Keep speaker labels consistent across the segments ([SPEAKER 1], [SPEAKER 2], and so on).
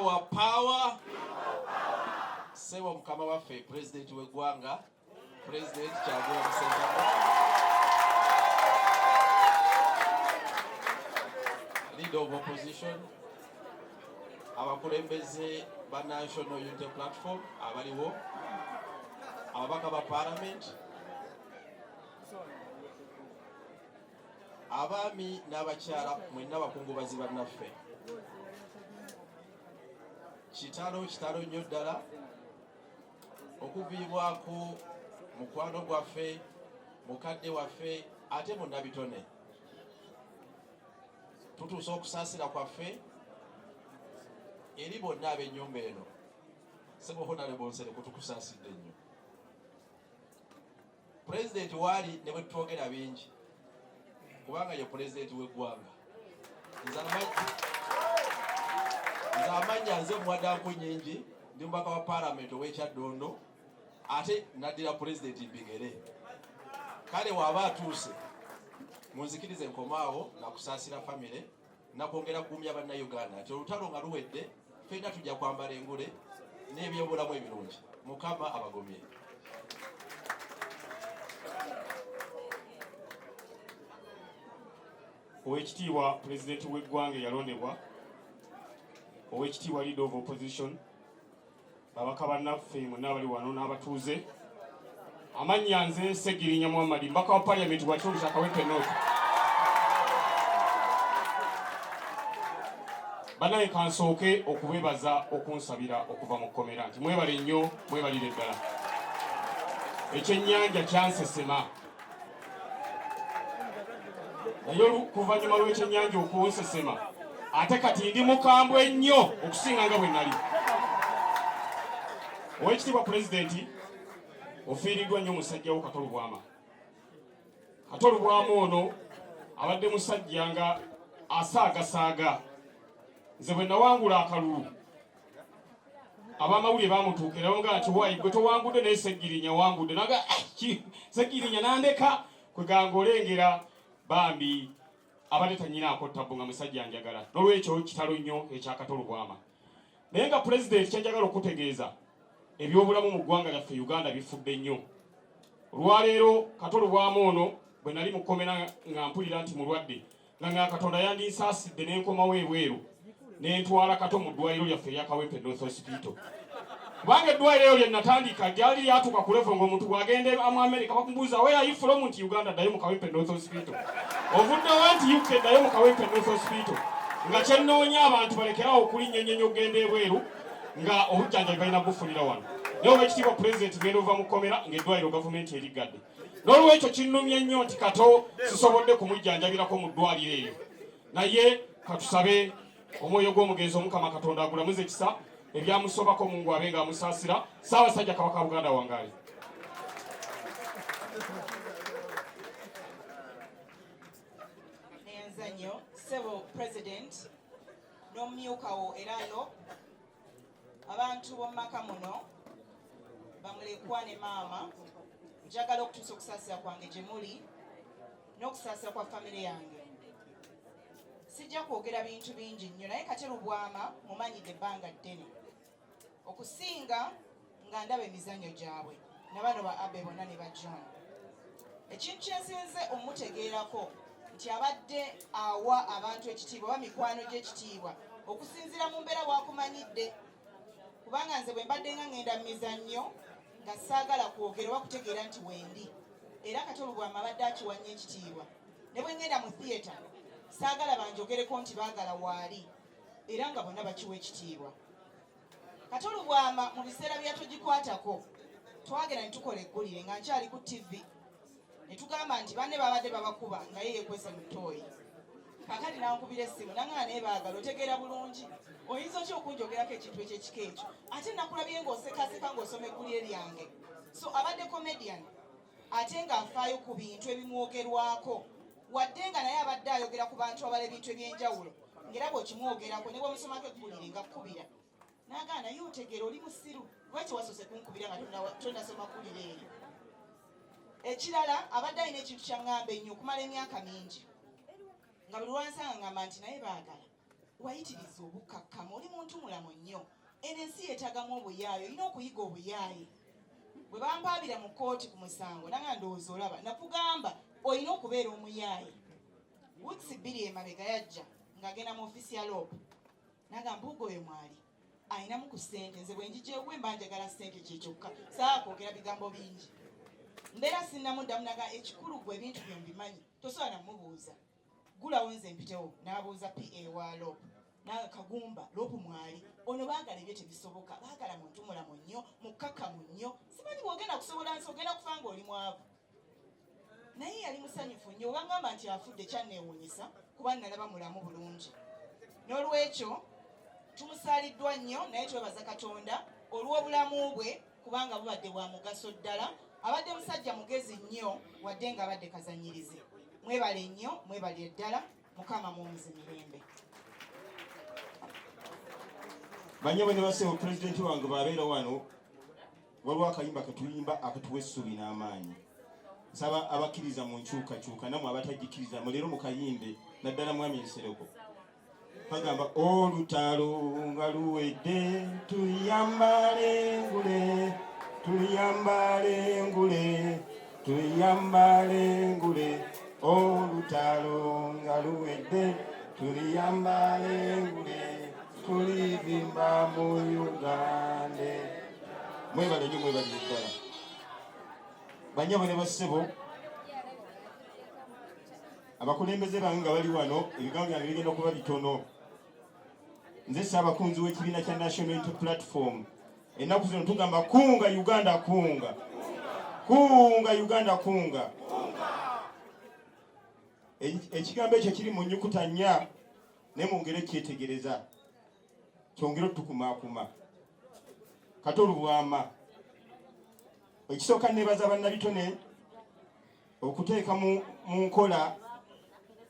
[SPEAKER 1] Power, power. Ssebo mukama waffe pulezidenti w'eggwanga, Pulezidenti Kyagulanyi Ssentamu, leader of opposition, abakulembeze ba National Unity Platform abaliwo, ababaka ba parliament, abaami n'abakyala mwenna bakungubazi bannaffe. Kitalo kitalo nnyo ddala okuviibwako mukwano gwaffe, mukadde waffe ate munnabitone. Tutuusa okusaasira kwaffe eri bonna ab'ennyumba eno. Ssebo Honorable Nsereko, tukusaasidde nnyo. Pulezidenti waali ne bwe tutwogera bingi kubanga ye pulezidenti w'eggwanga. Nze amannya nze muwadde nkunnyingi, ndi mubaka wa paalamenti ow'ekyaddondo ate naddira pulezidenti mbigere. Kale waaba atuuse munzikirize nkomaawo nakusaasira famire nakwongera kugumya bannayuganda nti olutalo nga luwedde ffenna tujja kwambala engule n'ebyobulamu ebirungi. Mukama abagumye.
[SPEAKER 2] Owekitiibwa Pulezidenti w'eggwanga eyalondebwa, Owekitiibwa Leader of Opposition, babaka bannaffe mwenna abali wano n'abatuuze, amannya nze Ssegirinya Muhammad, mbaka wa Parliament wa kitundu kya Kawempe North. Bannange, kansooke okubebaza okunsabira okuva mu kkomera nti mwebale nnyo, mwebalire ddala. Ekyennyanja kyansesema, naye oluvannyuma lw'ekyennyanja okunsesema ate kati ndi mukambwe nnyo okusinga nga bwe nali. Owekitiibwa Pulezidenti, ofiiriddwa nnyo musajja wo Kato Lubwama. Kato Lubwama ono abadde musajja nga asaagasaaga. Nze bwe nawangula akalulu, abamawulire bamutuukira bamugamba nti wayi gwe towangudde, naye Ssegirinya wangudde. Naga eh, Ssegirinya nandeka kweganga olengera bambi abadde tanyinaako tabbu nga musajja njagala. N'olwekyo kitalo nnyo ekya Kato Lubwama. Naye nga pulezidenti, kyenjagala okutegeeza, ebyobulamu mu ggwanga lyaffe Uganda bifudde nnyo olwaleero. Kato Lubwama ono bwe nali mukomera nga mpulira nti mulwadde, nga Katonda yandinsaasidde nenkomawo ebweru nentwala Kato mu ddwaliro lyaffe erya Kawempe North Hospital, kubanga eddwaliro eryo lye natandika lyali lyatuuka ku level ng'omuntu bw'agenda mu America bamubuuza, "Where are you from?" nti, "Uganda." "Ddayo mu Kawempe North Hospital." "Ovuddewa?" nti, "UK." "Ddayo mu Kawempe North Hospital." Nga kyennoonya abantu balekerawo okulinnya ennyonyi okugenda ebweru nga obujjanjabi balina bufunira wano. Naye owekitiibwa Pulezidenti, genda ova mu kkomera ng'eddwaliro gavumenti eriggadde. N'olwekyo kinnumye nnyo nti Kato sisobodde kumujjanjabirako mu ddwaliro eryo, naye katusabe omwoyo gw'omugenzi Omukama Katonda agulamuze ekisa, ebyamusobako Mungu abe nga amusaasira. Ssaabasajja Kabaka Buganda wangaali.
[SPEAKER 3] Neyanza nnyo ssebo president n'omumyuka wo, era no abantu b'omu maka muno, bamulekwa ne maama. Njagala okutuusa okusaasira kwange gye muli n'okusaasira kwa famire yange. Sijja kwogera bintu bingi nnyo, naye Kato Lubwama mumanyidde ebbanga ddene okusinga nga ndaba emizannyo gyabwe nabano ba Abe bonna ne ba John. Ekintu kyensinze omutegeerako nti abadde awa abantu ekitiibwa oba mikwano gy'ekitiibwa okusinziira mu mbeera bwakumanyidde, kubanga nze bwe mbadde nga ngenda mu mizannyo nga saagala kwogera oba kutegeera nti wendi, era Kato Lubwama abadde akiwa nnyo ekitiibwa. Ne bwe ngenda mu theatre saagala banjogereko nti baagala waali, era nga bonna bakiwa ekitiibwa. Kato Lubwama mu biseera bya Togikwatako twagenda ne tukola eggulire nga nkyali ku TV ne tugamba nti banne babadde babakuba nga ye yekwese mu ttooyi. Kakati nankubira essimu nangana, "Naye baagala otegeera bulungi, oyinza otya okunjogerako ekintu ekyekika ekyo, ate nakulabye ng'osekaseka ng'osoma eggulire lyange?" So abadde comedian ate ng'afaayo ku bintu ebimwogerwako, wadde nga naye abadde ayogera ku bantu abala ebintu ebyenjawulo, ng'era bw'okimwogerako ne bw'omusomako eggulire nga kkubira n'agaana, "Naye otegeera oli musiru, lwaki wasoose kunkubira nga tonnasoma ggulire eryo?" Ekirala, abadde alina ekintu kyaŋŋamba ennyo okumala emyaka mingi, nga buli lwansanga ngamba nti, "Naye baagala Wayitiriza obukkakkamu, oli muntu mulamu nnyo. Eno ensi yeetagamu obuyaaye, olina okuyiga obuyaaye. Bwe bampaabira mu kkooti ku musango, nanga ndowooza olaba, nakugamba olina okubeera omuyaaye. Weeks 2 emabega yajja ng'agenda mu ofiisi ya LOP, nagamba mpuuga oyo mwali alinamu ku ssente, nze bwe njija ewuwe mba njagala ssente kye kyokka, saagala kwogera bigambo bingi. Mbeera sinnamuddamu, naga ekikulu gwe ebintu byo mbimanyi, tosobola namubuuza. Gulawo nze mpitewo, n'abuuza PA wa LOP, naga Kagumba LOP mwali ono, baagala ebyo tebisoboka, baagala muntu mulamu nnyo, mukkakkamu nnyo, simanyi bw'ogenda kusobola nsi, ogenda kufa ng'oli mwavu. Naye yali musanyufu nnyo, bwe bangamba nti afudde kyanneewuunyisa kuba nalaba mulamu bulungi. N'olwekyo tumusaaliddwa nnyo, naye twebaza Katonda olw'obulamu bwe kubanga bubadde bwa mugaso ddala. Abadde musajja mugezi nnyo wadde nga abadde kazanyirizi. Mwebale nnyo, mwebale ddala, Mukama muwumuze mirembe.
[SPEAKER 4] Banyabo ne bassebo, pulezidenti wange bw'abeera wano, waliwo akayimba ketuyimba akatuwa essuubi n'amaanyi. Nsaba abakkiriza mu nkyukakyuka nammwe abatagikkiriza mu leero mukayimbe, naddala mwami Nsereko. Bagamba olutalo nga luwedde tuliyambala engule, tuliyambala engule, tuliyambala engule, olutalo nga luwedde tuliyambala engule, tulivimba mu Uganda. Mwebale nnyo, mwebalire ddala banyabo ne bassebo. Abakulembeze bange nga bali wano, ebigambo byange bigenda kuba bitono. Nze ssaabakunzi w'ekibiina kya National Unity Platform. Ennaku zino tugamba kunga Uganda, kunga, kunga Uganda, kunga. Ekigambo ekyo kiri mu nnyukuta 4, naye mwongere kyetegereza, kyongere otukumaakuma. Kato Lubwama, ekisooka neebaza bannabitone okuteeka mu nkola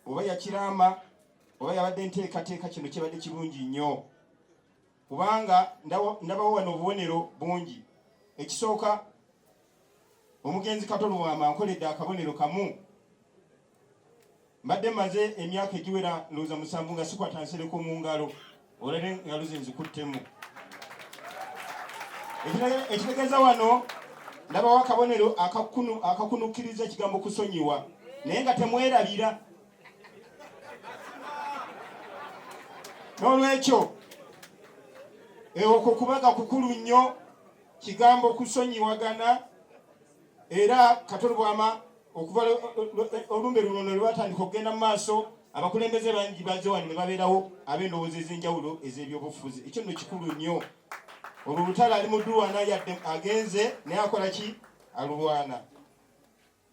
[SPEAKER 4] oba yakiraama oba yabadde nteekateeka. Kino kibadde kirungi nnyo kubanga ndabawo wano obubonero bungi. Ekisooka, omugenzi Kato Lubwama nkoledde akabonero kamu. Mbadde maze emyaka egiwera ndowooza 7 nga sikwata nsereko mu ngalo, olale ngalo ze nzikuttemu. Ekitegeeza wano ndabawo akabonero akakunukkiriza ekigambo kusonyiwa, naye nga temwerabira. N'olwekyo okwo kubaga kukulu nnyo, kigambo kusonyiwagana. Era Kato Lubwama okuva olumbe luno ne lwatandika okugenda mu maaso, abakulembeze bangi bazze wano ne babeerawo ab'endowooza ez'enjawulo ez'ebyobufuzi. Ekyo nno kikulu nnyo. Olwo olutalo ali mu ddulwana, yadde agenze naye akola ki? Alulwana.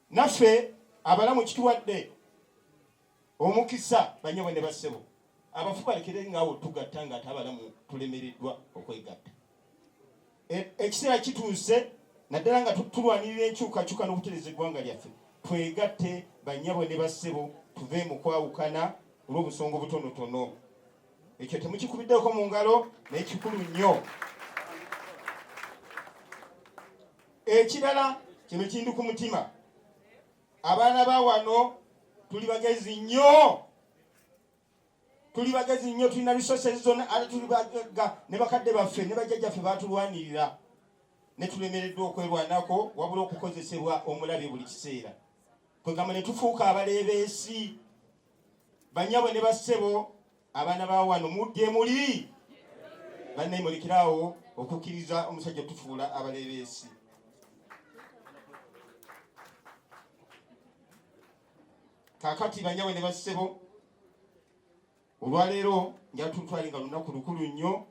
[SPEAKER 4] Naffe abalamu kituwadde omukisa, banyabo ne bassebo. Abafu balekere ngaawo tugatta nga ate abalamu tulemereddwa okwegatta. Ekiseera kituuse, naddala nga tulwanirira enkyukakyuka n'okutereeza eggwanga lyaffe, twegatte bannyabo ne bassebo, tuve mu kwawukana olw'obusonga obutonotono. Ekyo temukikubiddeko mu ngalo, naye kikulu nnyo. Ekirala, kino kindi ku mutima, abaana ba wano tuli bagezi nnyo, tuli bagezi nnyo, tulina resources zonna, ate tuli bagagga. Ne bakadde baffe ne bajjajjaffe batulwanirira, ne tulemereddwa okwerwanako wabula okukozesebwa omulabe buli kiseera, kwegamba ne tufuuka abaleebeesi. Banyabo ne bassebo, abaana ba wano mudde muli bannaye, mulekerawo okukkiriza omusajja otufuula abaleebeesi. Kaakati banyabo ne bassebo, olwaleero njala tutwale nga lunaku lukulu nnyo,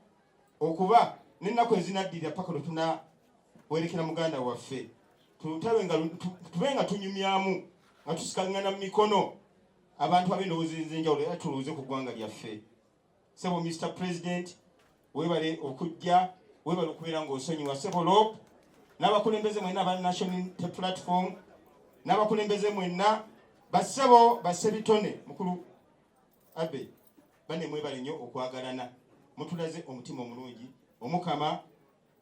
[SPEAKER 4] okuba n'ennaku ezinaddirira paka lwe tunawerekera muganda waffe, tutabe nga tube nga tunyumyamu, nga tusikaŋŋana mu mikono, abantu ab'endowooza ez'enjawulo, era tulowooze ku ggwanga lyaffe. Sebo Mr President, weebale okujja, weebale okubeera ng'osonyiwa. Sebo LOP n'abakulembeze mwenna aba National Platform n'abakulembeze mwenna, bassebo, bassebitone, mukulu abe bane, mwebale nnyo okwagalana, mutulaze omutima omulungi. Omukama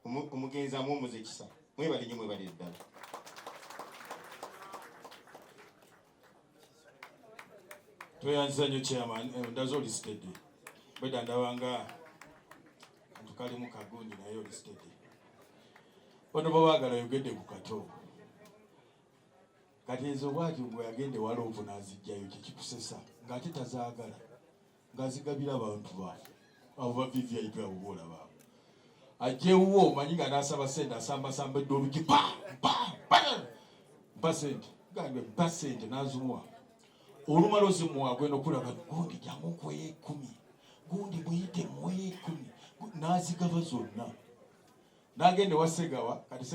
[SPEAKER 4] omugenzi amuwumuza ekisa. Mwebale nnyo, mwebale ddala.
[SPEAKER 1] Tweyanziza nnyo, chairman. Ndaze oli steady.
[SPEAKER 5] Bweda ndabanga kantu kalimu kagundi naye oli steady. Ono babaagala oyogedde ku kato. Kati ezo bwatyo gwe yagenda ewa loovu n'azijjayo kyekikusesa ng'ate tazaagala ng'azigabira abantu baafe abo ba VVIP abo boolaba abo. Ajja ewuwo omanyi nga n'asaba ssente asambasamba edda olugi pa pa pa mpa ssente gambe mpa ssente n'azimuwa olumala ozimuwa agenda okulaba gundi jangu nkuweyo ekkumi gundi muyite muweyo ekkumi n'azigaba zonna n'agenda ewa Segawa kati Segawa.